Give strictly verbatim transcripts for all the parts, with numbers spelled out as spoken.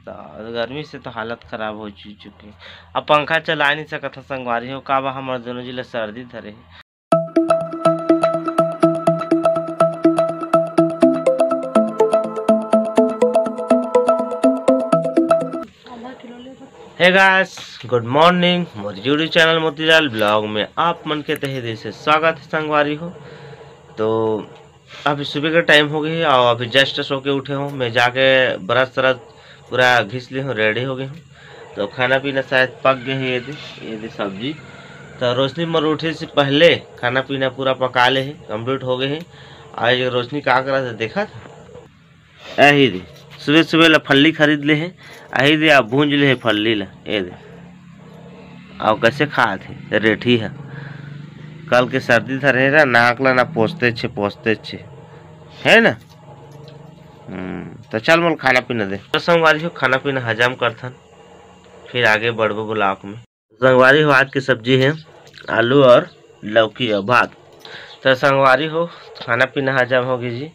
त गर्मी से तो हालत खराब हो चु-, चुके। अब पंखा चला नहीं सकत ह संगवारी हो, काबर हमर दोनों जी ला सर्दी धरे हे। Hey guys, good morning। मोर YouTube चैनल मोतीलाल ब्लॉग में आप मन के तहे दिल से स्वागत है संगवारी हो। तो अभी सुबह का टाइम हो गया है और अभी जस्ट सो के उठे हूँ मैं, जाके ब्रश सरश पूरा घिस ली हूँ, रेडी हो गई हूँ। तो खाना पीना शायद पक गए है। ये दे, ये दे सब्जी। तो रोशनी मोर उठे से पहले खाना पीना पूरा पका ले है, कंप्लीट हो गए है। आज रोशनी का करा था देखा था, एही दे सुबह सुबह ला फल्ली खरीद ले है, एही दे आप भूंज ले है फल्ली ला। ये दे, आओ कैसे खात है रेठी है। कल के सर्दी धरे है ना, नाक ला ना पोसते छे, पोसते छे, है ना। हम्म, तो चल मोल खाना पीना दे। तो संगवारी हो, खाना पीना हजम करथन, फिर आगे बढ़बो ब्लॉग में। संगवारी हो, आज की सब्जी है आलू और लौकी और भात। तो संगवारी हो, खाना पीना हजम हो गई जी,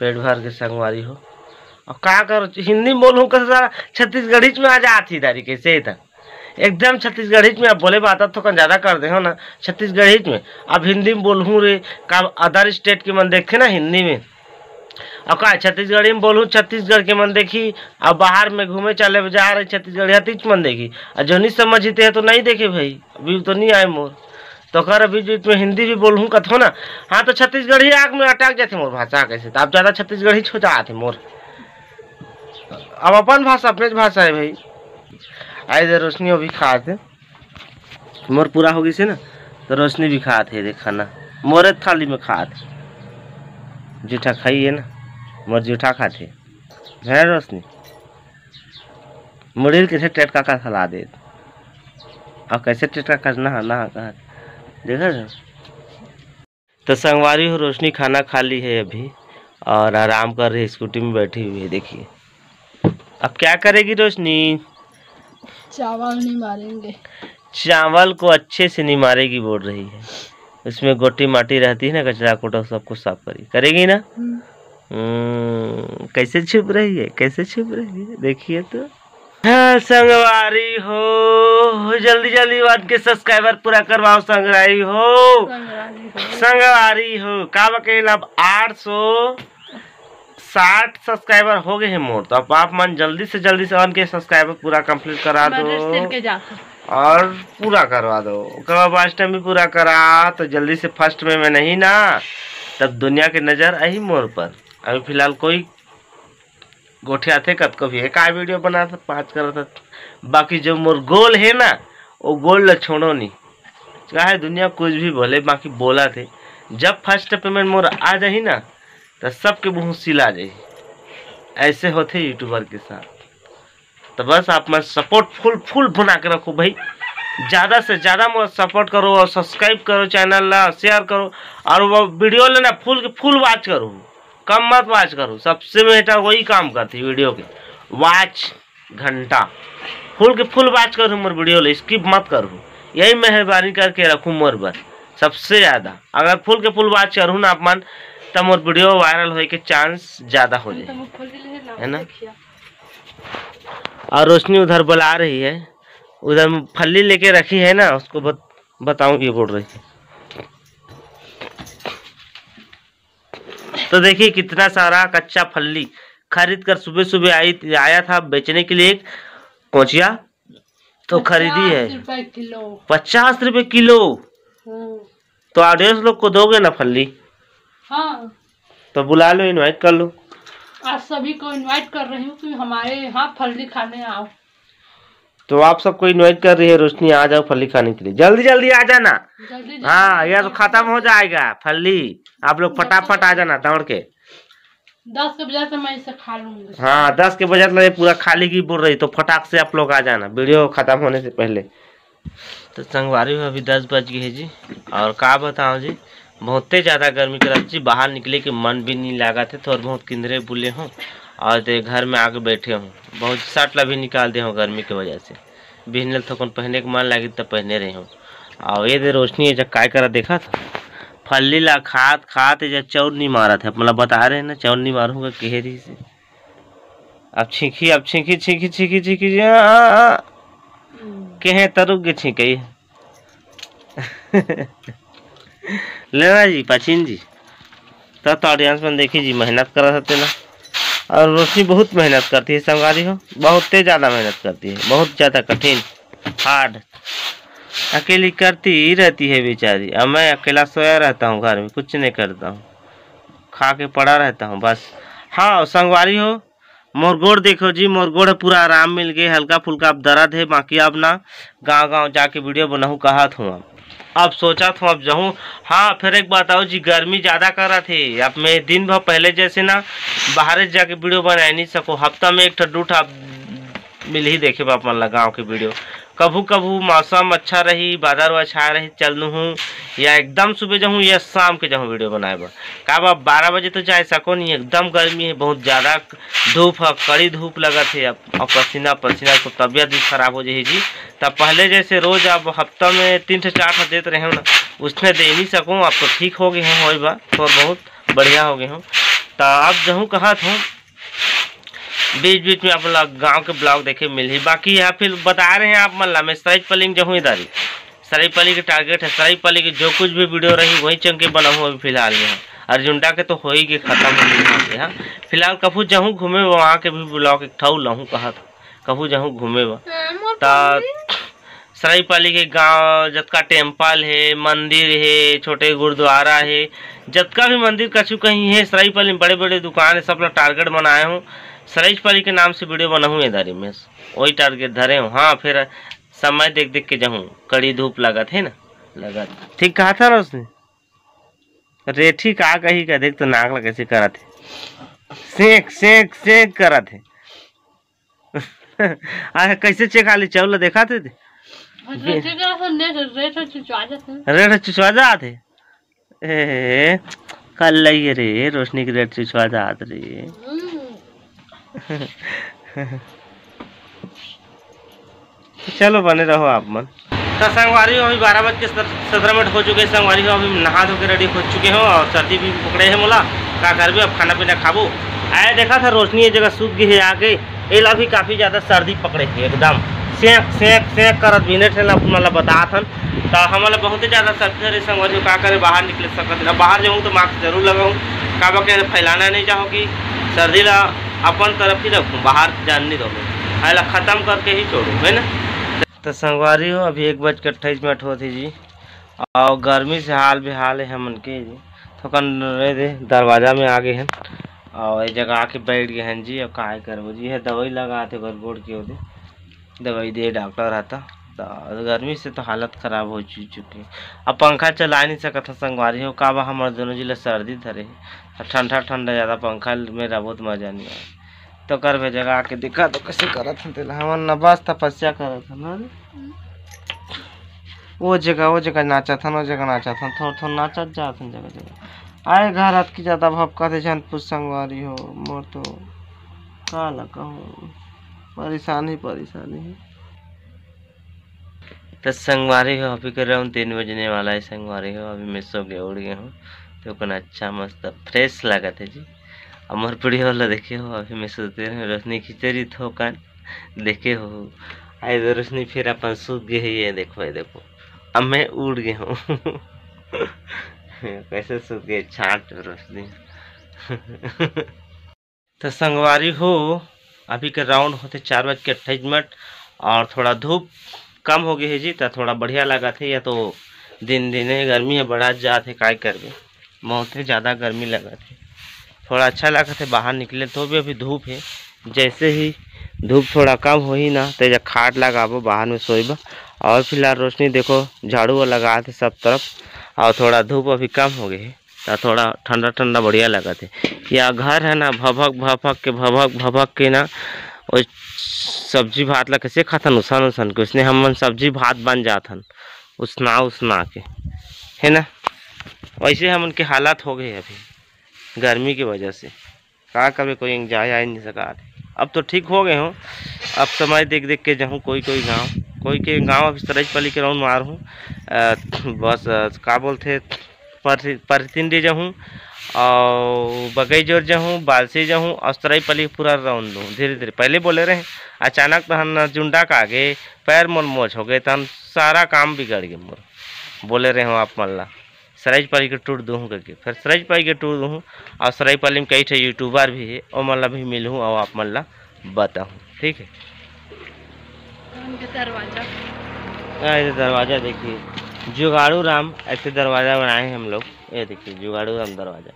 पेट भर के संगवारी हो। और का करो, हिंदी में बोलूँ कैसे, सारा छत्तीसगढ़ी में आ जात ही दारी कैसे था, एकदम छत्तीसगढ़ी में। अब बोले बात तो कौन ज़्यादा कर दे हो ना छत्तीसगढ़ी में। अब हिंदी में बोलूँ रे, का अदर स्टेट के मन देखते ना हिंदी में, अब का छत्तीसगढ़ी में बोलूँ, छत्तीसगढ़ के मन देखी। अब बाहर में घूमे चले जा रहे छत्तीसगढ़ी, हतीच मन देखी। अब जो नहीं समझते हैं तो नहीं देखे भाई, अभी तो नहीं आए मोर। तो कर अभी जो मैं हिंदी भी बोलूँ कथो ना, हाँ, तो छत्तीसगढ़ी आग में अटक जाते मोर भाषा कैसे, तो आप ज़्यादा छत्तीसगढ़ी छो जाते मोर। अब अपन भाषा अपने भाषा है भाई। आए दे रोशनी अभी खाते मोर पूरा हो गई से ना, तो रोशनी भी खात है, देख खाना मोरे थाली में खात। जूठा खाई है ना, मोर जूठा खात है। है रोशनी, मुड़ील कैसे टेटका का खिला दे, और कैसे टेटका करना है ना कहा, देखा था? तो संगवारी हो, रोशनी खाना खा ली है अभी और आराम कर रही है, स्कूटी में बैठी हुई है। देखिए, अब क्या करेगी रोशनी? चावल नहीं मारेंगे। चावल को अच्छे से नहीं मारेगी बोल रही है, उसमें गोटी माटी रहती है ना, कचरा कोटा, सब कुछ साफ करी करेगी ना। हम्म। हम्म, कैसे छुप रही है, कैसे छुप रही है, देखिए तो। हाँ, संगवारी हो, जल्दी जल्दी वन के सब्सक्राइबर पूरा करवाओ संगवारी हो। संगवारी हो। संगवारी हो, का बकेल अब आठ सौ साठ सब्सक्राइबर हो गए हैं मोर, तो अब आप मन जल्दी से जल्दी से वन के सब्सक्राइबर पूरा कंप्लीट करा दो। और पूरा करवा दो। ओकर बाद वाच टाइम भी पूरा करा, तो जल्दी से फर्स्ट में मैं नहीं ना, तब दुनिया की नज़र आई मोर पर। अभी फिलहाल कोई गोठियाथे कतको भी, एक आध वीडियो बनाथस, पाँच करथस, बाकी जो मोर गोल है ना, वो गोल ला छोड़ो नहीं। चाहे दुनिया कुछ भी बोले, बाकी बोलथे, जब फर्स्ट पेमेंट मोर आ जाही ना, तो सबके मुँह सिला जाही। ऐसे होथे यूट्यूबर के साथ। तो बस आप मन सपोर्ट फुल फुल बना के रखो भाई, ज़्यादा से ज़्यादा मोर सपोर्ट करो और सब्सक्राइब करो चैनल ला, शेयर करो और वो वीडियो ला ना फुल के फुल वाच करो, कम मत वाच करो। सबसे बेटर वही काम करती वीडियो के, वाच घंटा फुल के फुल वाच करो मोर वीडियो ला, स्किप मत करो। यही मेहरबानी करके रखूँ मोर बर सबसे ज़्यादा। अगर फुल के फुल वाच करू ना आप मन, तब मोर वीडियो वायरल होए के चांस ज़्यादा हो जाए, है ना? और रोशनी उधर बुला रही है, उधर फल्ली लेके रखी है ना, उसको बत, बताऊंगी बोल रही है। तो देखिए कितना सारा कच्चा फल्ली खरीद कर सुबह सुबह आई, आया था बेचने के लिए एक कोचिया, तो खरीदी है पचास रुपए किलो। पचास रुपए किलो। हम्म। तो ऑडियंस लोग को दोगे ना फल्ली? हाँ। तो बुला लो, इनवाइट कर लो। आज सभी को इनवाइट कर रही हूँ कि हमारे यहाँ फल्ली खाने आओ। तो आप सबको इनवाइट कर रही है रोशनी, आ जाओ फल्ली खाने के लिए, जल्दी जल्दी आ जाना। जल्दी जल्दी हाँ, आ यह तो जाओ। खत्म हो जाएगा फल्ली, आप लोग फटाफट आ जाना दौड़ के। दस के बजे तो मैं इसे खा लूंगी। हाँ, दस के बजे तो ये पूरा खाली की बोल रही, तो फटाक से आप लोग आ जाना वीडियो खत्म होने से पहले। तो संगवारी हो, अभी दस बज गए है जी, और का बताओ जी, बहुते ज़्यादा गर्मी करत जी, बाहर निकले के मन भी नहीं लागत है। थोड़ा बहुत किंधरे बुले हूँ और ते घर में आके बैठे हूँ, बहुत शर्ट ला भी निकाल दे हूँ गर्मी के वजह से। बिहने ल थोकन पहने के मन लागी तब पहने रहे हूँ। और ये दे रोशनी है जब काय करा देखा था, फल्ली ला खात खात ये जब चौर नहीं मारत है, मतलब बता रहे हैं ना चौर नहीं मारूंगा कहे रही से। अब छींकी, अब छींकी, छींकी, छींकी, छींकी, आ, आ, आ। केहे त रुक गे छींकई। लेना जी, पछिन जी। त, त audience मन देखी जी, मेहनत करत हते ना। और रोशनी बहुत मेहनत करती है संगवारी हो, बहुते ज़्यादा मेहनत करती है, बहुत ज़्यादा कठिन, hard। अकेली करती ही रहती है बेचारी। अब मैं अकेला सोया रहता हूँ घर में, कुछ नहीं करता हूँ, खा के पड़ा रहता हूँ बस। हाँ, संगवारी हो, मोर गोड़ देखो जी, मोर गोड़ ह पूरा आराम मिल गे, हल्का फुल्का अब दर्द हे, बाकी अब ना गाँव गाँव जाके video बनाहूँ कहत हूँ। अब, अब सोचत हूँ अब जाहूँ। हाँ, फिर एक बात आऊ जी, गर्मी ज़्यादा करत हे। अब मैं दिन भर पहले जैसे ना बाहरे जाके video बनाए नहीं सको, हफ्ता में एक ठो दू ठो मिलही देखे बर अपन ला गाँव के video। कभू कभू मौसम अच्छा रही, बादर वादर छाए रही, चल नू हूँ, या एकदम सुबह जाहूँ या शाम के जाहूँ video बनाए बर। काबर बारह बजे तो जाए सको नहीं, एकदम गर्मी है, बहुत ज़्यादा धूप ह, कड़ी धूप लगत हे। अब, अब पसीना पसीना तो तबियत भी खराब हो जाही जी। तब पहले जैसे रोज अब हफ्ता में तीन ठो चार ठो देत रहे हो ना, उसने दे नहीं सकूँ। अब तो ठीक हो गए हूँ, होए बा थोड़ा बहुत बढ़िया हो गए हूँ। तो अब जहूँ कहत हूँ, बीच बीच में आप लोग गाँव के vlog देखे मिलही। बाकी यहाँ फिर बता रहे हैं आप मन ला, मैं सरायपाली जाहूँ इधर ही। सरायपाली के target है, सरायपाली के जो कुछ भी video रही वही चंग के बनाहूँ अभी फिलहाल में। अर्जुंडा के तो हो ही गए, खत्म हो गए यहाँ पे। हाँ, फिलहाल कभू जाहूँ घूमे, वहाँ के भी vlog एक ठो लाहूँ कहा था, कभू जाहूँ घूमे बर। हाँ, मोर ता पगली। सरायपाली के गांव जतका temple हे, मंदिर हे, छोटे गुरुद्वारा हे, जतका भी मंदिर कछु कहीं हे सरायपाली में, बड़े बड़े दुकान हे, सब ला target बनाए हूँ। सरायपाली के नाम से video बनाहूँ ए दारी में, वही target धरे हूँ। हाँ, फिर समय देख देख के जाहूँ, कड़ी धूप लगत हे ना, लगत। ठीक कहा था रोशनी। रेठी का कही का, देख तो नाक ला कैसे करत हे, सेंक सेंक सेंक करत हे। अरे कैसे चेखा ली चाउर ला, देखा थे? रेठी का तो ने-, रेठ चुचवा जात हे। रेठ चुचवा जात हे। ए, कल लइए रे, रोशनी के रेठ चुचवा जात रे। हम्म। चलो, बने रहो आप मन। तो संगवारी हो, अभी बारह बज के सत-, सत्रह मिनट हो चुके हैं। संगवारी हो, अभी नहा धो के ready हो चुके हो और सर्दी भी पकड़े है मोला। का करबे, अब खाना पीना खाबो। आए देखा था रोशनी ये जगह सूत गई है आके, एला भी काफ़ी ज़्यादा सर्दी पकड़े है एकदम। सेंक, सेंक, सेंक करत बिने ठेला अपन ला बतात हन। तो हमन ला बहुत ही ज़्यादा सर्दी धरे संगवारी हो, का करे, बाहर निकले सकत ना। बाहर जाऊँ तो mask जरूर लगाऊँ, काबर के फैलाना नहीं चाहो कि सर्दी ला अपन तरफ ही रखूँ, बाहर जान नहीं दो, एला खत्म करके ही छोड़ूँ, है ना। तो संगवारी हो, अभी एक बज के अट्ठाईस मिनट होत हे जी, और गर्मी से हाल बेहाल है हमन के जी। थोकन रे दे दरवाजा में आ गए हैं और ये जगह आके बैठ गए हैं जी। अब काय करबो जी, ये दवाई लगा थे ओकर गोड़ के ओदे, दवाई दे डॉक्टर आता। तो गर्मी से तो हालत खराब हो चु-, चुकी है। अब पंखा चला नहीं सकत है संगवारी हो, का बा हमर दोनों जी ला सर्दी धरे है। ठंडा ठंडा ज़्यादा पंखा में रहबो तो मज़ा नहीं आए। तो कर भे जगह आके दिखा दो कैसे करत हन तेला। हमन न बस तपस्या करत हन, अरे। वो जगह, वो जगह नाचत हन, वो जगह नाचत हन, थोड़ थोड़ नाचत जात हन जगह जगह। आए घर अतकी ज़्यादा भपका थे, झन पूछ संगवारी हो, मोर तो का ला कहूँ, परेशानी, परेशानी है। तो संगवारी हो, अभी के round तीन बजने वाला है संगवारी हो, अभी मैं सो के उठ गया हूँ, तो कौन अच्छा मस्त fresh लगत है जी। अमर पड़ी वाला देखे हो, अभी मैं सोते रहे रोशनी खींचे रही थोकन, देखे हो, आए तो रोशनी फिर अपन सूत गए है, ये देखो, ये देखो, अब मैं उठ गया हूँ। कैसे सूत गए छाट रोशनी। तो संगवारी हो, अभी के round होते चार बज के अट्ठाईस मिनट और थोड़ा धूप कम हो गई है जी, तो थोड़ा बढ़िया लगा थे। या तो दिन दिन गर्मी है बढ़ा जात है, काय करबे, बहुत ही ज़्यादा गर्मी लगा थे। थोड़ा अच्छा लगा थे बाहर निकले तो भी अभी धूप है, जैसे ही धूप थोड़ा कम होही ना तो एजा खाट लगाबो बाहर में सोइबा। और फिलहाल रोशनी देखो झाड़ू लगा थे सब तरफ और थोड़ा धूप अभी कम हो गई है। त थोड़ा ठंडा ठंडा बढ़िया लगत हे। या घर है ना, भभक भभक के, भभक भभक के ना, वो सब्जी भात ला कैसे खाथन, उसन उसन के, उसने हमन सब्जी भात बन जाथन, उसना उसना के, है ना। वैसे हमन के हालत हो गए अभी गर्मी की वजह से, का कभी कोई जाए आ नहीं सका। अब तो ठीक हो गए हूँ, अब समय देख देख के जाऊँ कोई कोई गाँव, कोई के गाँव अभी सराइज पाली के round मार हूँ। अ, बस, अ, का बोलते, पर, परतिन दे जाहूँ अउ बगई जोर जाहूँ, बालसी जाहूँ, अउ सराईपाली पूरा रौंद दूँ धीरे धीरे। पहले बोले रहे, अचानक तहन जुंडा का आगे पैर मोल मोच हो गए, तहन सारा काम बिगड़ गए मोर। बोले रहे हूँ आप मन ला सराईपाली के टूर दूहूँ करके, फिर सराईपाली के टूर दूहूँ। अउ सराईपाली में कई ठे यूट्यूबर भी है, ओमन ला भी मिलहूँ अउ आप मन ला बताहूँ, ठीक है। उनके दरवाजा। हाँ, ये दरवाजा देखिए, जुगाड़ू राम ऐसे दरवाजा बनाए हैं हम लोग। ये देखिए जुगाड़ू राम दरवाजा,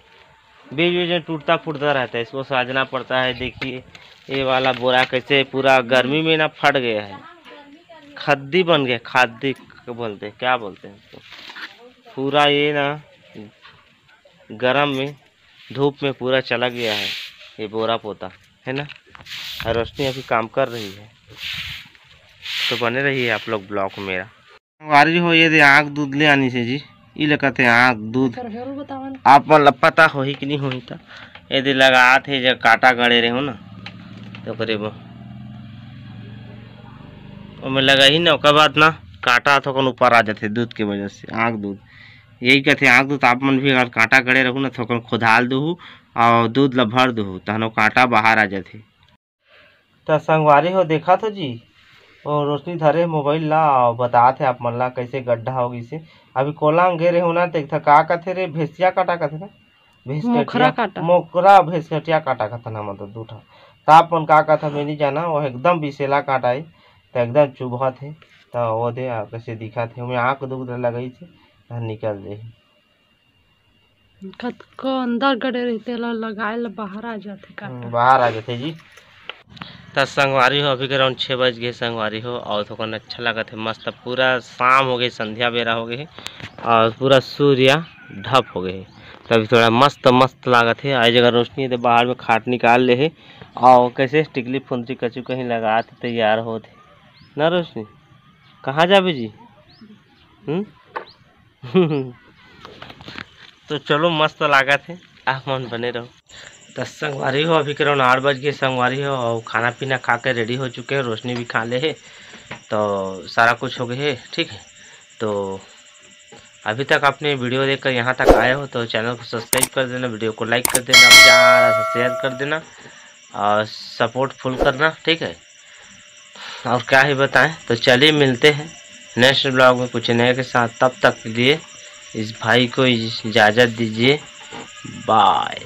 बीच बीच में टूटता फूटता रहता है, इसको साजना पड़ता है। देखिए ये वाला बोरा कैसे पूरा गर्मी में ना फट गया है, खद्दी बन गया, खद्दी बोलते हैं, क्या बोलते हैं इसको, पूरा ये ना गरम में धूप में पूरा चला गया है ये बोरा पोता, है ना। और रोशनी अभी काम कर रही है, तो बने रहिए आप लोग ब्लॉग में मेरा। संगवारी हो, ये दे आँख दूध ले आनी से जी, ई ले कथे आँख दूध। आप मन ला पता होही कि नहीं होही, त ये दे लगात हे, जब कांटा गड़े रहे हो ना, तो ओकरे ब-, ओमे लगा ही ना, ओकर बाद ना कांटा थोकन ऊपर आ जाथे दूध के वजह से, आँख दूध। यही कथे आँख दूध। आप मन भी अगर कांटा गड़े रहू ना, थोकन खोदाल दूहू और दूध ला भर दूहू, तहन वो कांटा बाहर आ जाथे। त संगवारी हो, देखत हो जी, वो रोशनी धरे मोबाइल ला और बतात हे आप मन ला कैसे गड्ढा हो गइसे। अभी कोलांग गे रहे हो ना, देखता का कथे रे, भेसिया कांटा कथे ना, भेसकटिया, मोखरा कांटा। मोखरा भेसकटिया कांटा कथन हमन तो दू ठा। त आप मन का कथा मैं नहीं जाना, वो एकदम बिसेला कांटा है, त एकदम चुभत है। त वो दे आ, कैसे दिखत है, ओमे आँख दुख लगई थे, त निकल जाही। कतको अंदर गड़े रहिथे, ला लगाए ला बाहर आ जाथे कांटा। हम्म, बाहर आ जाथे जी। त संगवारी हो, अभी के राउंड छः बज गए संगवारी हो, और थोकन अच्छा लगत है, मस्त पूरा शाम हो गई, संध्या बेरा हो गई है और पूरा सूर्य ढप हो गए है। त अभी थोड़ा मस्त मस्त लागत है। आई जगह रोशनी तो बाहर में खाट निकाल ले है और कैसे टिकली फुंदरी कचू कहीं लगा के तैयार होत है ना रोशनी। कहाँ जाबे जी? हम्म। तो चलो, मस्त लागत है, आप मन बने रहो। त संगवारी हो, अभी के राउंड आठ बज गए संगवारी हो, और खाना पीना खा के रेडी हो चुके हैं, रोशनी भी खा ले है, तो सारा कुछ हो गए है, ठीक है। तो अभी तक आपने वीडियो देखकर यहाँ तक आए हो तो चैनल को सब्सक्राइब कर देना, वीडियो को लाइक कर देना, ज़्यादा से शेयर कर देना और सपोर्ट फुल करना, ठीक है। और क्या ही बताएं, तो चलिए मिलते हैं नेक्स्ट ब्लॉग में कुछ नए के साथ। तब तक के लिए इस भाई को इजाज़त दीजिए, बाय।